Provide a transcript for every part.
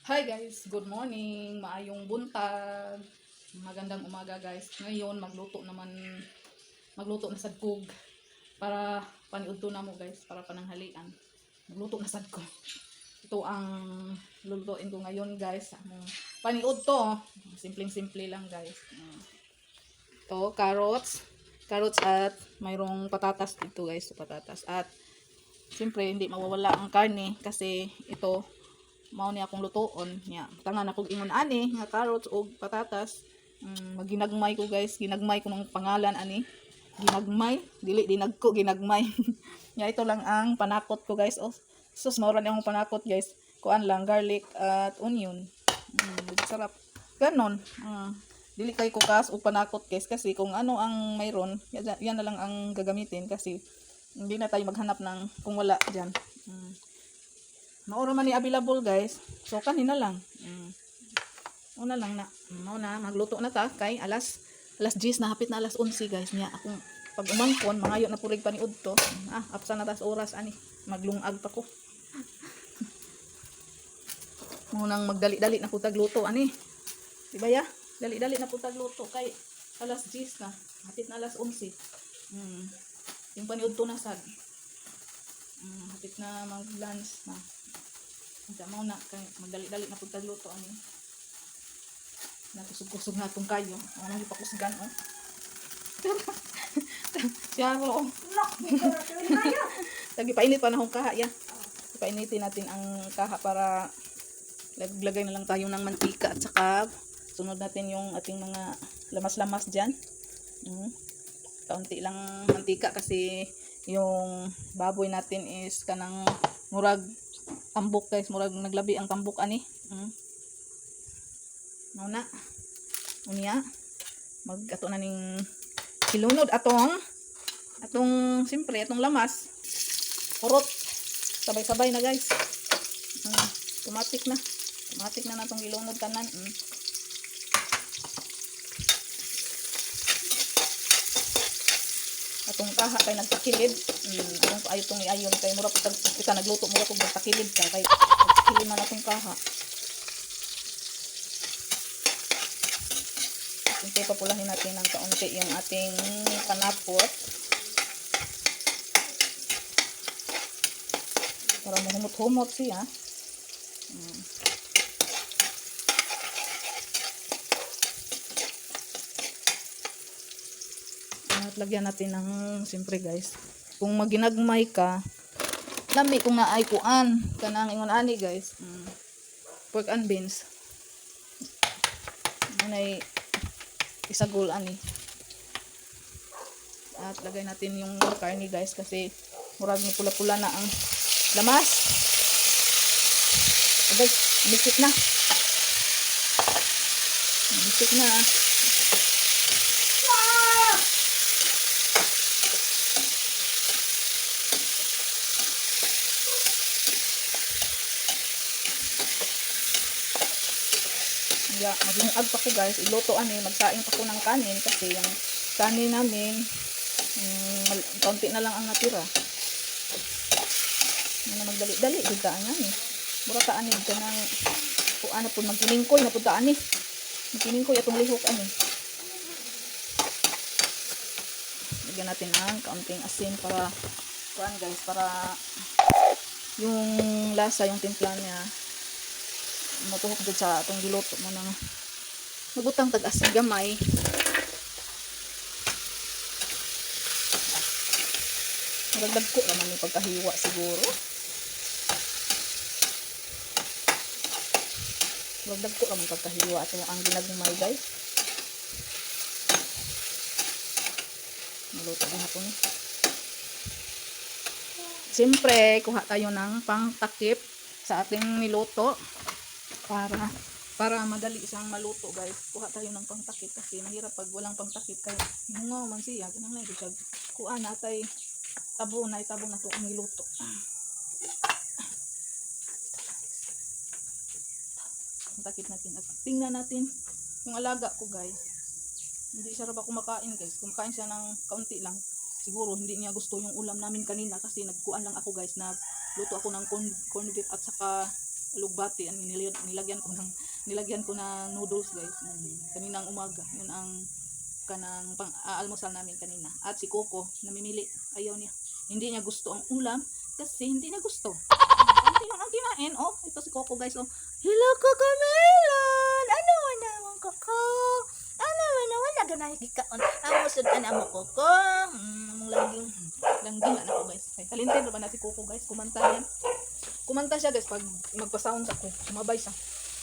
Hi guys, good morning. Maayong buntag. Magandang umaga, guys. Ngayon magluto naman, magluto na sad kog para paniudto na mo, guys, para pananghalian. Magluto na sad ko. Ito ang lulutuin ko ngayon, guys. Ang paniudto. Simpleng-simple lang, guys. Ito, carrots. Carrots at mayroong patatas dito, guys. Patatas. At siyempre hindi mawawala ang karne kasi ito mao ni akong lutoon nya. Tanga na kog ingon ani nga carrots og patatas. Maginagmay ko, guys, ginagmay ko ng pangalan ani. Ginagmay, dili dinagko, ginagmay. Nya ito lang ang panakot ko, guys. Oh, sus, mao ra ni akong panakot, guys. Kuan lang, garlic at onion. Sarap. Ganon. Dili kay kukas og panakot, guys, kasi kung ano ang mayroon, yan, yan na lang ang gagamitin kasi hindi na tayo maghanap ng kung wala diyan. Mao ra man ni available, guys. So kanina lang. Una lang na. Mao na magluto na ta kay alas alas 10 na, hapit na alas 11, guys, niya. Akong pag umangkon mangayo na purig paniudto. Ah, apsa na tas oras ani. Maglungag pa ko. Munang magdali-dali na pud tagluto ani. Di ba ya? Dali-dali na pud tagluto kay alas 10 na. Hapit na alas 11. Yung paniudto na sad. Hapit na mag-lunch na. Unsa mao na kay magdali-dali na pud tagluto ani. Nakusog-kusog na atong kayo. Ang nang gipakusgan oh. Siya oh. Lagi painit pa na akong kaha ya. Painitin natin ang kaha para laglagay na lang tayo ng mantika at saka sunod natin yung ating mga lamas-lamas dyan. Kaunti lang mantika kasi yung baboy natin is kanang murag tambok, guys, murag naglabi ang tambok ani. Mao na. Unya mag ato na ning ilunod atong atong siyempre atong lamas. Kurot. Sabay-sabay na, guys. Automatic na. Automatic na natong ilunod tanan. Atong kaha kay nagtakilid. Atong ayo tong iayon kay mura pud kita nagluto, mura pud nagtakilid ka kay nagtakilid man atong kaha. Siyempre papulahin natin ng kaunti yung ating panapot para mahumot-humot siya. At lagyan natin ng, siyempre guys, kung maginagmay ka, lami kung naay kuan, kanang ingon ani, guys. Pork and beans. Anay isagol ani. At lagay natin yung karne, guys, kasi murag ni pula-pula na ang lamas. Oh, guys, bisik na. Bisik na. Ya, maglungag pa ko, guys. Iluto ani, magsaing pa ko ng kanin kasi yung kanin namin kaunti na lang ang natira. Ano magdali-dali gud ka ani. Mura ka ani ka nang kuan na pud, magkiningkoy na pud ka ani. Magkiningkoy atong lihok ani. Lagyan natin ang kaunting asin para kuan, guys, para yung lasa, yung timpla niya matuhok jud sa atong giluto mo nang magbutang tag asin gamay. Murag ko naman ni pagkahiwa siguro. Murag dagko raman pagkahiwa ato ang ginagmay, guys. Maluto na ako ni. Siyempre, kuha tayo ng pangtakip sa ating niluto para para madali isang maluto, guys. Kuha tayo ng pangtakip kasi mahirap pag walang pangtakip kay hungaw man siya. Ganang lang siya. Kuha na tay tabo na itabo na to ang niluto. Ang takip natin at tingnan natin yung alaga ko, guys. Hindi siya raba kumakain, guys. Kumakain siya ng kaunti lang. Siguro hindi niya gusto yung ulam namin kanina kasi nagkuan lang ako, guys. Nagluto ako ng corn beef at saka Alugbati ang nilagyan ko ng noodles, guys. Kaninang umaga. Yun ang kanang pang aalmusal namin kanina. At si Coco namimili. Ayaw niya. Hindi niya gusto ang ulam kasi hindi niya gusto. Konti lang ang kinain. Oh, ito si Coco, guys. Oh. Hello, Coco Melon! Ano man naman, Coco? Ano man naman? Wala ganay gikaon. Amo sud ana mo, Coco. Among langging. Langging na ako, guys. Ay, talented ba na si Coco, guys? Kumanta yan. Kumanta siya, guys, pag magpa-sounds ako. Sumabay siya.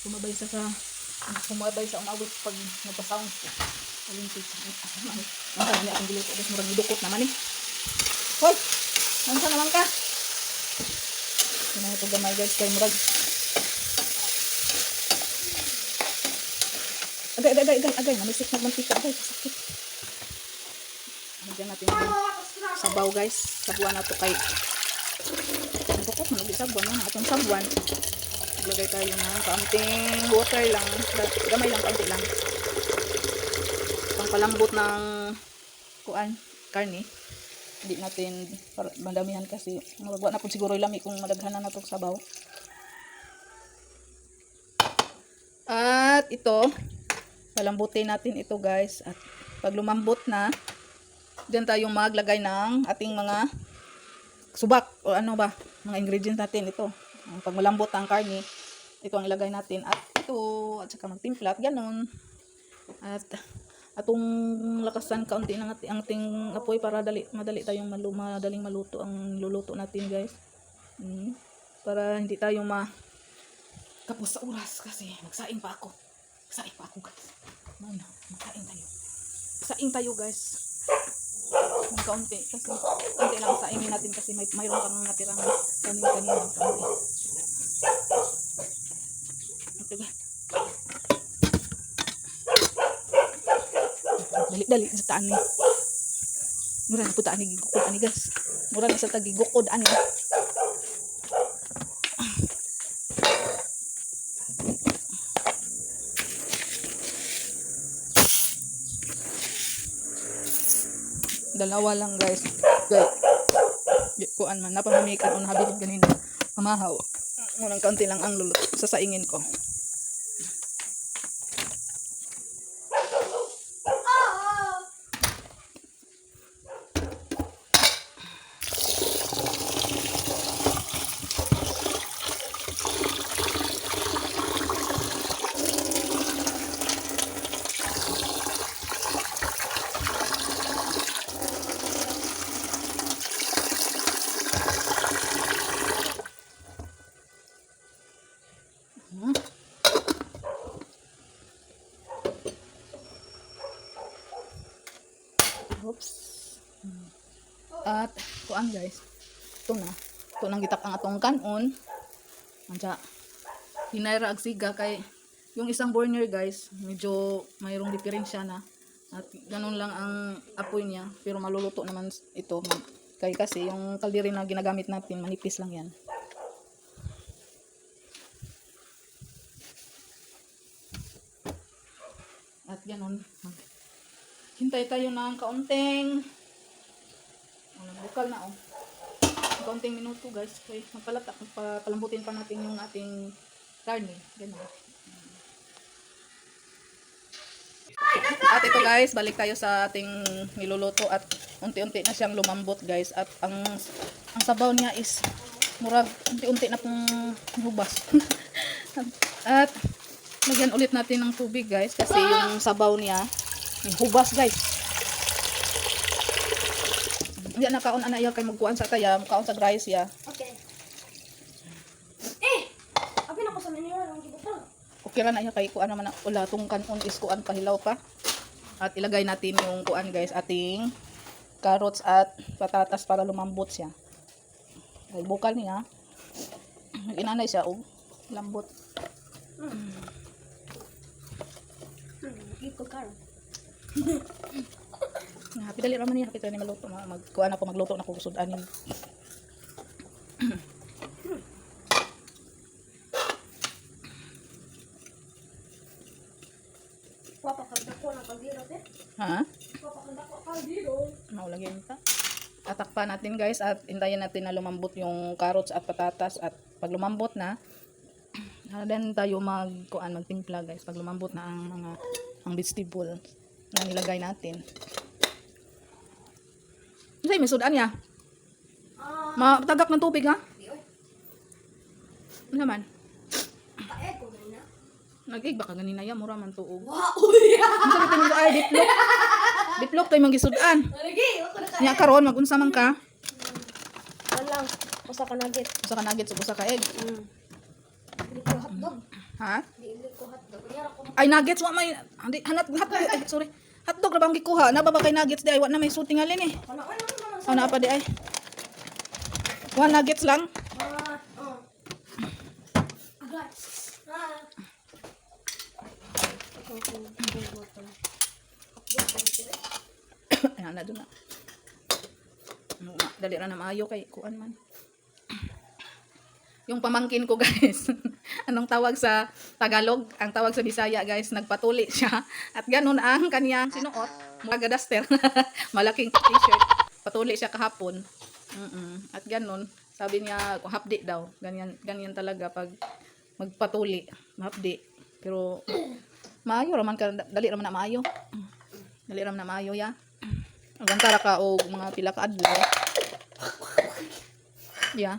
Sumabay siya umawit pag magpa-sounds ko. Talented siya. Ay, ang sabi niya akong giluto, guys. Murag gidukot naman eh. Hoy! Nansa naman ka? Ano ito gamay, guys, kay murag. Agay, agay, agay, agay, agay. Namisik na mantika. Agay, kasakit. Lagyan natin yung sabaw, guys. Sabuan na to kay bukot man og sabuan na atong sabuan. Lagay tayo ng kaunting water lang. Gamay lang, kaunti lang. Pangpalambot ng kuan, karne. Hindi natin para madamihan kasi murag wa na pud siguro lami kung madaghanan na tong sabaw. At ito, palambutin natin ito, guys. At pag lumambot na, diyan tayo maglagay ng ating mga subak o ano ba, mga ingredients natin ito. Ang pag malambot ang karne, ito ang ilagay natin at ito at saka magtimpla at ganun. At atong lakasan kaunti ng ang ating apoy para dali madali tayong madaling maluto ang luluto natin, guys. Para hindi tayo ma kapos sa oras kasi magsaing pa ako. Magsaing pa ako, guys. Muna, magsaing tayo. Saing tayo, guys. Ng kaunti kasi kaunti lang saingin natin kasi may mayroon pang natirang kanin kanina kaunti. Ito, guys. Dali dali sa taan ni. Mura na puta ani gigukod ani, guys. Mura na sa tagigukod ani. Dalawa lang, guys. Guys. Di kuan man napamamikan on habilin ganina. Pamahaw. Munang kaunti lang ang luluto sasaingin ko. Oops. At kuan, guys. Ito na. Ito nang gitak ang atong kanon. Ansa. Hinayra ag siga kay yung isang burner, guys, medyo mayroong diferensya na. At ganun lang ang apoy niya, pero maluluto naman ito. Kay kasi yung kaldero na ginagamit natin, manipis lang yan. At ganun. Hintay tayo ng kaunting, oh, nagbukal na oh. Kaunting minuto, guys. Okay, magpalata, palambutin pa natin yung ating karne. Ganun. At ito, guys, balik tayo sa ating niluluto at unti-unti na siyang lumambot, guys. At ang sabaw niya is murag unti-unti na pong hubas. At lagyan ulit natin ng tubig, guys, kasi yung sabaw niya hubas, guys. Hindi na kaon ana iya kay magkuan sa taya, mukaon sa rice ya. Okay. Eh! Abi na ko sa Manila lang gibutang. Okay ra na iya kay kuan naman na wala tong kanon is kuan pahilaw pa. At ilagay natin yung kuan, guys, ating carrots at patatas para lumambot siya. Ay bukal niya. Inanay siya og lambot. Give ko karon. Happy dali ra man niya, happy tayo ni maluto, magkuan ako, magluto na ko sud-an ni. Wa pa kag dako ng kaldero te. Ha? Wa pa kag dako kaldero. Maulagyan ta. Tatakpan natin, guys, at hintayin natin na lumambot yung carrots at patatas at pag lumambot na, Then tayo magkuan, magtimpla, guys, pag lumambot na ang mga ang vegetable na nilagay natin. Kasi may sudan niya. Ah, Matagak ng tubig, ha? di oy. Ano naman? Pae ko na. Nag-egg baka ganina ya, mura man tuog. Wow, uy. Ang sabi ko ay diplok. Diplok tayo manggisudan. Lagi, ako na Nya karon magunsa man ka? Ano lang, usa ka nugget. Usa ka nuggets ug usa ka egg. Dili ko hotdog. Ha? Dili ko hotdog. Kunyara ko. Ay, nuggets wa may hindi hanat hotdog, ay, sorry. Hotdog ra bang gikuha? Na ba ba kay nuggets di ay wa na may suti ngalin eh. Ano ano ano? Oh, naa pa di ay. One nuggets lang. Ah, oh. Agad. Ah. Ito ko button. Hotdog ko. Ayan na doon na. Ano nga, dali ra na maayo kay kuan man. Yung pamangkin ko, guys. Anong tawag sa Tagalog? Ang tawag sa Bisaya, guys, nagpatuli siya. At ganun ang kanyang sinuot. Mga duster. Malaking t-shirt. Patuli siya kahapon. At ganun, sabi niya, hapdi daw. Ganyan, ganyan talaga pag magpatuli. Hapdi. Pero maayo raman ka, dali raman na maayo. Dali raman na maayo ya. Agantara ka og mga pila ka adlaw. Ya.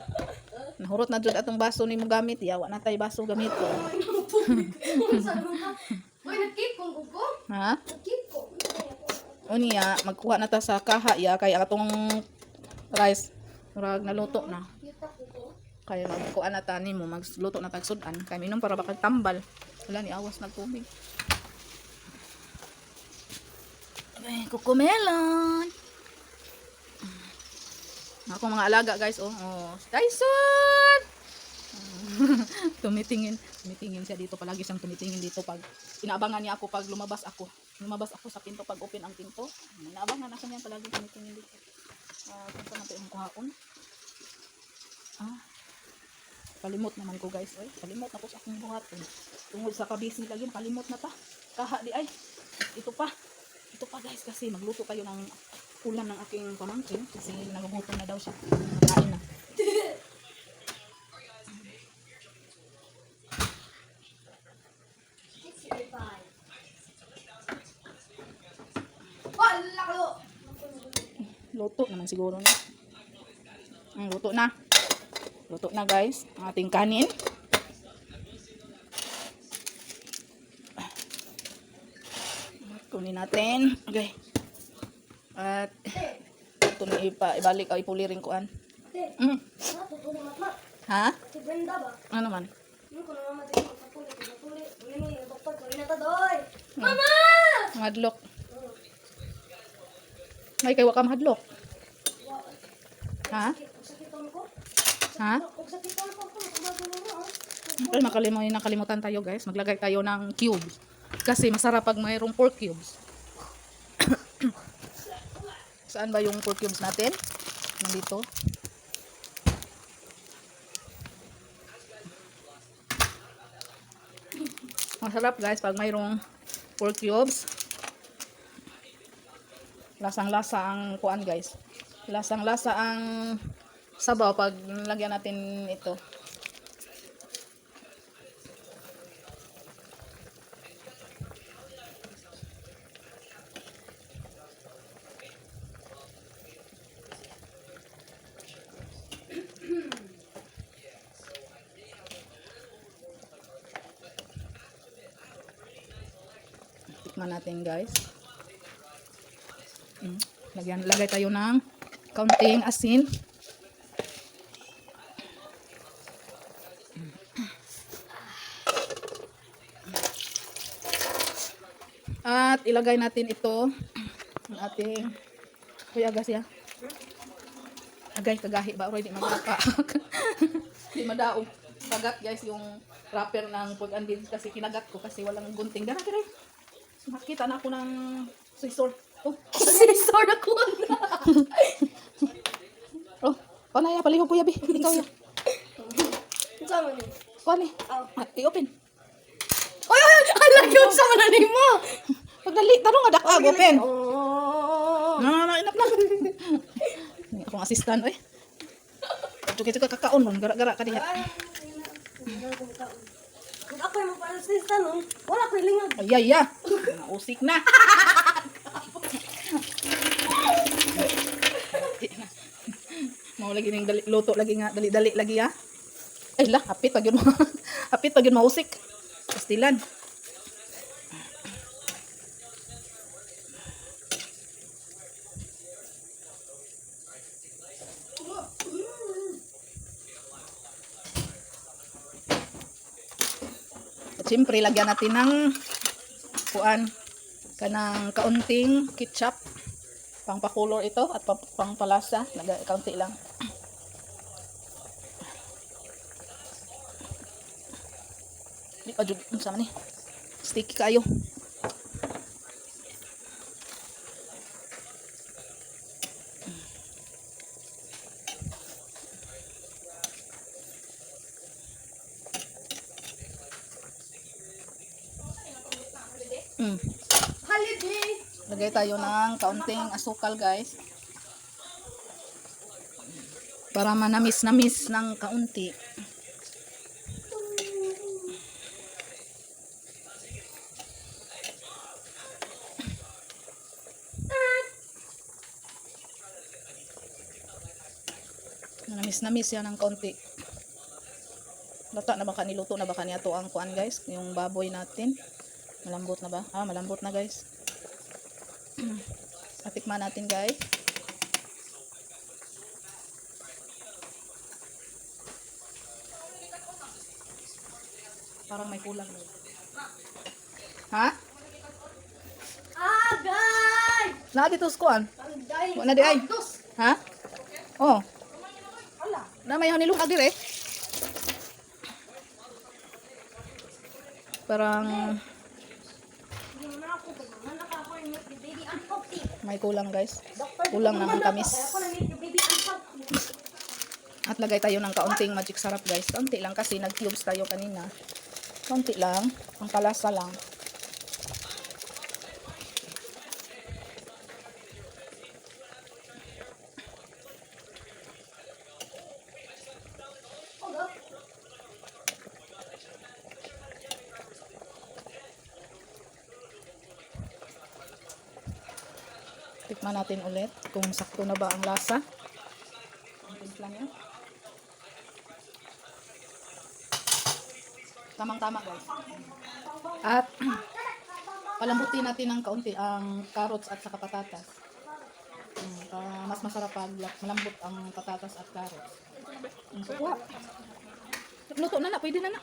Nahurot na jud atong baso nimo gamit. Ya, wa na tay baso gamit ko. Uy, nag-keep kong ugo. Ha? Nag-keep ko. Unya, magkuha na ta sa kaha ya kay atong rice murag naluto na. Kita ko ko. Kaya magkuha na ta nimo, magluto na tag sudan kay minom para baka tambal. Wala ni awas na tubig. Ay, kukumelon. Ako mga alaga, guys, oh. Oh, si Tyson. Tumitingin, tumitingin siya dito, palagi siyang tumitingin dito pag inaabangan niya ako pag lumabas ako. Lumabas ako sa pinto pag open ang pinto. Inaabangan ako niya, palagi tumitingin dito. Ah, kung saan natin ang kuhaon. Ah. Kalimot naman ko, guys, oy. Kalimot na ko sa akong buhaton. Tungod sa kabisi lagi kalimot na ta. Kaha di ay. Ito pa. Ito pa, guys, kasi magluto kayo ng ulam ng aking pamangkin kasi nagugutom na daw siya. Kain na. Wala ko. Luto naman siguro na. Luto na. Luto na, guys. Ang ating kanin. Kunin natin. Okay. At ito na ipa, ibalik o ipuli rin kuan. Ate, natutulong matmat. Ha? Si Brenda ba? Ano man? Ano ko na naman ito? Patuloy, patuloy. Ano yun? Doktor, kami na doy. Mama! Madlok. May kay wa ka mahadlok. Ha? Sakiton ko. Ha? Sakiton ko. Ako, Ay, nakalimutan tayo, guys. Maglagay tayo ng cubes. Kasi masarap pag mayroong pork cubes. Saan ba yung pork cubes natin? Nandito. Masarap, guys, pag mayroong pork cubes. Lasang-lasa ang kuan, guys. Lasang-lasa ang sabaw pag lagyan natin ito. Tikman natin, guys. Lagay tayo ng kaunting asin. At ilagay natin ito ang ating Kuya gas ya. Agay kagahi ba oray di magaka. Di madaog. Kagat, guys, yung wrapper ng pork and beans kasi kinagat ko kasi walang gunting. Dara dara. Nakita na ako ng scissor. Oh, Scissor ako na. oh. Panaya palihog, kuya bi. Ikaw ya. Saan man yun? Kuan ni. Oh. Ah, i-open. Oy, oy, oy! Ala, yun sa man na mo! Pagdali, tarong nga dakag open. Oh. Na na inap na. Ni akong assistant oy. Tuki tuki kakaon ron gara-gara ka diha. Ay, ayun na. Ayun na, kumakaon. Ang palasista nun, wala ko lingag. Ay, ay, ay. Nausik na. Mao lagi ning dali, luto lagi nga dali-dali lagi ah. Ay lah, hapit pag yun mo. Hapit pag yun mausik. Pastilan. At siyempre, lagyan natin ng kuan, kanang kaunting ketchup. Pangpakulor ito at pangpalasa. Kaunti lang. Di pa jud unsa man ni. Sticky kayo. Holiday! Lagay tayo ng kaunting asukal, guys. Para manamis-namis ng kaunti. Manamis-namis yan ng kaunti. Lata na ba ka niluto na ba ka niya to ang kuan, guys? Yung baboy natin. Malambot na ba? Ah, malambot na, guys. Patikman natin, guys. Parang may kulang. Ha? Agay! Naa dito sa kuan? Ang day. Wala di ay. Dos. Ha? Oh, Wala. na may hanilong agir eh. Parang Hindi na ako. Pagmaman ako yung make the baby unhealthy. may kulang, guys. Doctor, Kulang ng pagmaman ako, tamis. kaya ako na make the baby unhealthy. At lagay tayo ng kaunting magic sarap, guys. Kaunti lang kasi nag-cubes tayo kanina. Kaunti lang. Ang kalasa lang. Hold up. Tikman natin ulit kung sakto na ba ang lasa. Ang timpla niya. Tamang-tama, guys. At palambutin natin ng kaunti ang carrots at saka patatas. Para mas masarap pag malambot ang patatas at carrots. Kuha. Luto na na, pwede na na.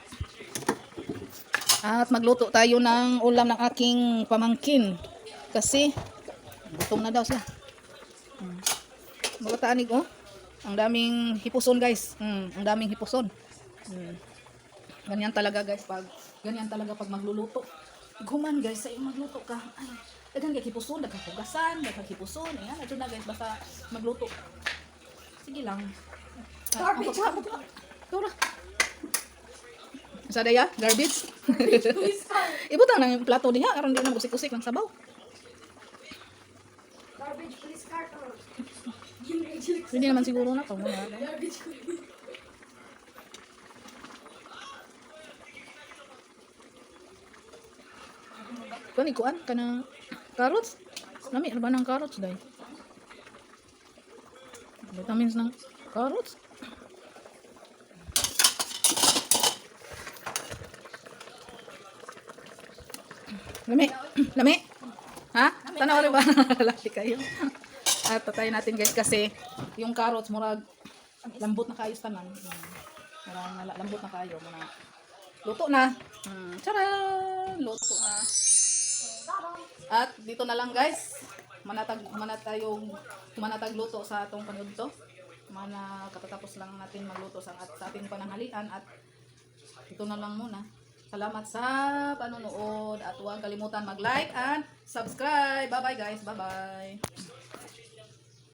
At magluto tayo ng ulam ng aking pamangkin. Kasi gutom na daw siya. Mga oh. Ang daming hipuson, guys. Ang daming hipuson. Ganyan talaga, guys, pag ganyan talaga pag magluluto. Guman, guys, sa magluto ka. Ay, daghan kay hipuson, daghang hugasan, daghang hipuson. Ayan, ito na, guys, basta magluto. Sige lang. Ah, Garbage. ang pagkuha, pagkuha. Tura. Sa daya, garbage. Ibutang na yung plato diha aron di na usik-usik ng sabaw. Garbage police car. Hindi naman siguro na to. Muna. Garbage police. Kuan kuan kana carrots. Lami ano ba ng carrots dai? Vitamins ng carrots. Lami. Lami. Ha? Tanaw rin ba? Lami kayo. At patayin natin, guys, kasi yung carrots murag lambot na kayo sa tanan. Murag lambot na kayo muna. Luto na. Charan! Luto na. At dito na lang, guys. Manatag manatayong manatag luto sa atong panudto. Mana katatapos lang natin magluto sa ating pananghalian at ito na lang muna. Salamat sa panonood at huwag kalimutan mag-like and subscribe. Bye-bye, guys. Bye-bye.